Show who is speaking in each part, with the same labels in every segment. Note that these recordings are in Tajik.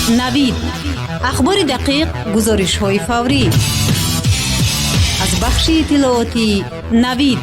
Speaker 1: Навид: ахбори дақиқ, гузоришҳои фаврӣ аз бахши иттилоотии Навид.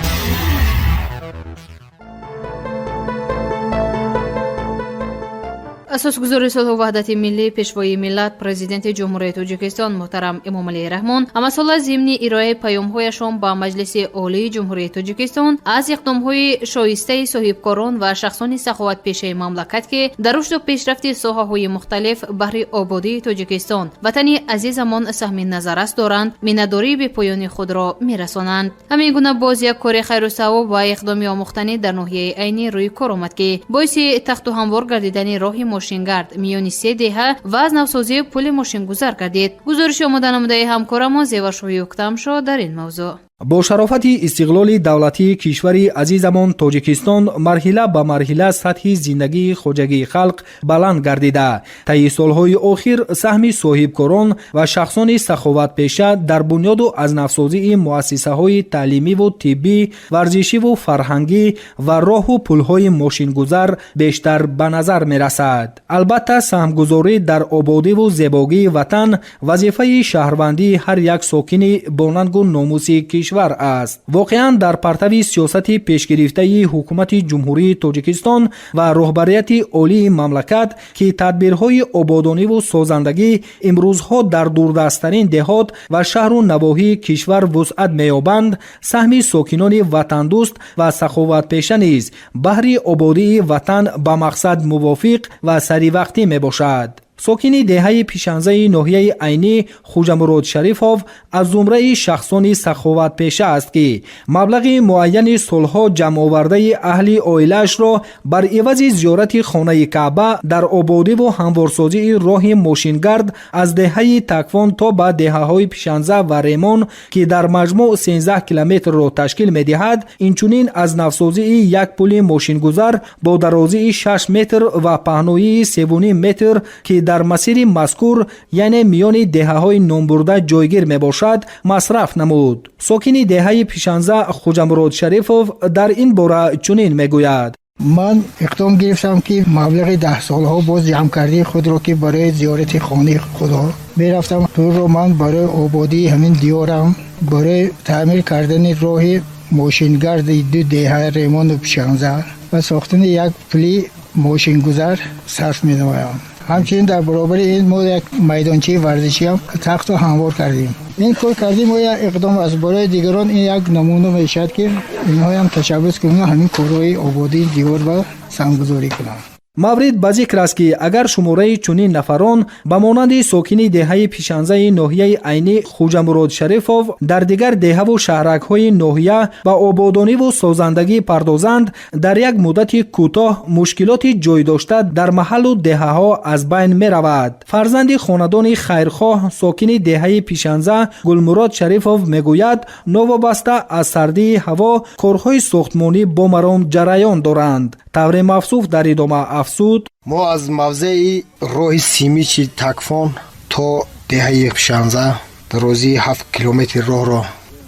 Speaker 2: Асосгузори сулҳу ваҳдати миллӣ, Пешвои миллат, Президенти Ҷумҳурии Тоҷикистон муҳтарам Эмомалӣ Раҳмон ҳамасола зимни ироаи паёмҳояшон ба Маҷлиси Олии Ҷумҳурии Тоҷикистон аз иқдомҳои шоистаи соҳибкорон ва шахсони саховатпешаи мамлакат, ки дар рушду пешрафти соҳаҳои мухталиф баҳри ободии Тоҷикистон, ватани азизамон, саҳми назаррас доранд, миннатдории бепоёни худро мерасонанд. Ҳамин гуна боз як кори хайру савоб ва иқдоми омӯхтанӣ дар ноҳияи Айнӣ рӯи кор омад, ки боиси тахту ҳамвор гардидани роҳи мошингард миёни се деҳа ва аз навсозии пули мошингузар гардид. Гузориши омода намудаи ҳамкорамон Зеваршоҳи Юктамшо дар ин мавзӯъ.
Speaker 3: Бо шарофати истиқлоли давлатии кишвари азизамон Тоҷикистон марҳила ба марҳила сатҳи зиндагии хоҷагии халқ баланд гардида, таи солҳои охир саҳми соҳибкорон ва шахсони саховатпеша дар бунёду аз навсозии муассисаҳои таълимиву тиббӣ, варзишиву фарҳангӣ ва роҳу пулҳои мошингузар бештар ба назар мерасад. Албатта, саҳмгузорӣ дар ободиву зебогии ватан вазифаи шаҳрвандии ҳар як сокини бонангу номуси кишвар аст. Воқеан, дар партави сиёсати пешгирифтаи ҳукумати Ҷумҳурии Тоҷикистон ва роҳбарияти олии мамлакат, ки тадбирҳои ободониву созандагӣ имрӯзҳо дар дурдасттарин деҳот ва шаҳру навоҳии кишвар вусъат меёбанд, саҳми сокинони ватандӯст ва саховатпеша низ баҳри ободии ватан ба мақсад мувофиқ ва саривақтӣ мебошад. Сокини деҳаи Пишанзаи ноҳияи Айнӣ Хуҷамурод Шарифов аз зумраи шахсони саховатпеша аст, ки маблағи муайяни солҳо ҷамъовардаи аҳли оилаашро бар ивази зиёрати хонаи Каъба дар ободиву ҳамворсозии роҳи мошингард аз деҳаи Такфон то ба деҳаҳои Пишанза ва Ремон, ки дар маҷмӯъ 13 километрро ташкил медиҳад, инчунин аз навсозии як пули мошингузар бо дарозии 6 метр ва паҳноии 3,5 метр, ки дар масири мазкур, яъне миёни деҳаҳои номбурда ҷойгир мебошад, масраф намуд. Сокини деҳаи Пишанза Хуҷамурод Шарифов дар ин бора чунин мегӯяд:
Speaker 4: Ман иқдом гирифтам, ки маблағи 10 солҳо боз ҷамъкардаи худро, ки барои зиёрати хонаи Худо мерафтам, пулро ман барои ободии ҳамин диёрам, барои таъмир кардани роҳи мошингарди ду деҳа Ремону Пишанза ва сохтани як пули мошингузар сарф менамоям. Ҳамчунин дар баробари ин мо як майдончаи варзишиам тахту ҳамвор кардем. Ин кор кардем, мо як иқдом аст барои дигарон, ин як намуна мешавад, ки инҳоям ташаббус кунанд, ҳамин корҳои ободии диёр ба саҳмгузорӣ кунанд.
Speaker 3: Маврид ба зикр аст, ки агар шумораи чунин нафарон ба монанди сокини деҳаи Пишанзаи ноҳияи Айнӣ Хуҷамурод Шарифов дар дигар деҳаву шаҳракҳои ноҳия ба ободониву созандагӣ пардозанд, дар як муддати кӯтоҳ мушкилоти ҷойдошта дар маҳаллу деҳаҳо аз байн меравад. Фарзанди хонадони хайрхоҳ, сокини деҳаи Пишанза Гулмурод Шарифов мегӯяд, новобаста аз сардии ҳаво корҳои сохтмонӣ бо маром ҷараён доранд. Тавре мавсуф дар идома афзуд:
Speaker 5: Мо аз мавзеи роҳи Симичи Такфон то деҳаи Пишанза дарозии 7 километри роҳро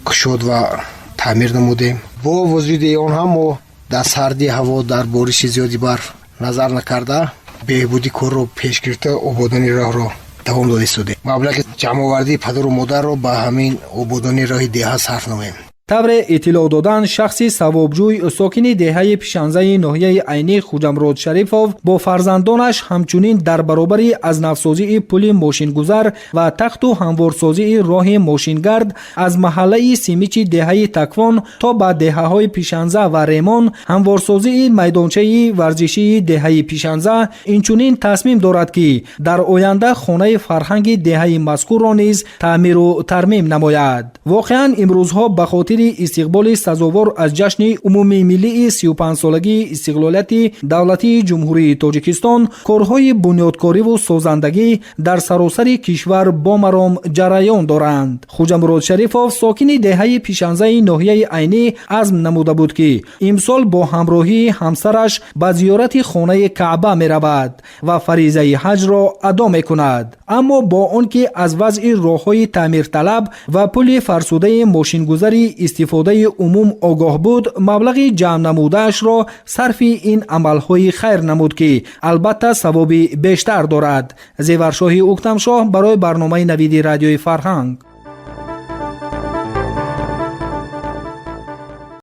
Speaker 5: кушод ва таъмир намудем. Бо вуҷуди он ҳам мо дар сардии ҳаво, дар бориши зиёди барф назар накарда, беҳбуди корро пеш гирифта, ободонии роҳро давом дода истодем. Маблағи ҷамъовардии падару модарро ба ҳамин ободонии роҳи деҳа сарф намоем.
Speaker 3: Тавре иттилоъ додан, шахси савобҷӯй, сокини деҳаи Пишанзаи ноҳияи Айнӣ Хуҷамрод Шарифов бо фарзандонаш ҳамчунин дар баробари аз навсозии пули мошингузар ва тахту ҳамворсозии роҳи мошингард аз маҳаллаи Симичи деҳаи Такфон то ба деҳаҳои Пишанза ва Ремон, ҳамворсозии майдончаи варзишии деҳаи Пишанза, инчунин тасмим дорад, ки дар оянда хонаи фарҳанги деҳаи мазкурро низ таъмиру тармим намояд. Воқеан, имрӯзҳо ба хотири истиқболи сазовор аз ҷашни умумимиллии 35-солагии истиқлолияти давлатии Ҷумҳурии Тоҷикистон корҳои бунёдкориву созандагӣ дар саросари кишвар бо маром ҷараён доранд. Хуҷамурод Шарифов, сокини деҳаи Пишанзаи ноҳияи Айнӣ, азм намуда буд, ки имсол бо ҳамроҳии ҳамсараш ба зиёрати хонаи Каъба меравад ва фаризаи ҳаҷро адо мекунад. Аммо бо он ки аз вазъи роҳҳои таъмирталаб ва пули фарсудаи мошингузари Истифодаи умум огоҳ буд, маблағи ҷамъ намудаашро сарфи ин амалҳои хайр намуд, ки албатта савоби бештар дорад. Зеваршоҳи Уктамшоҳ барои барномаи Навиди Радиои Фарҳанг.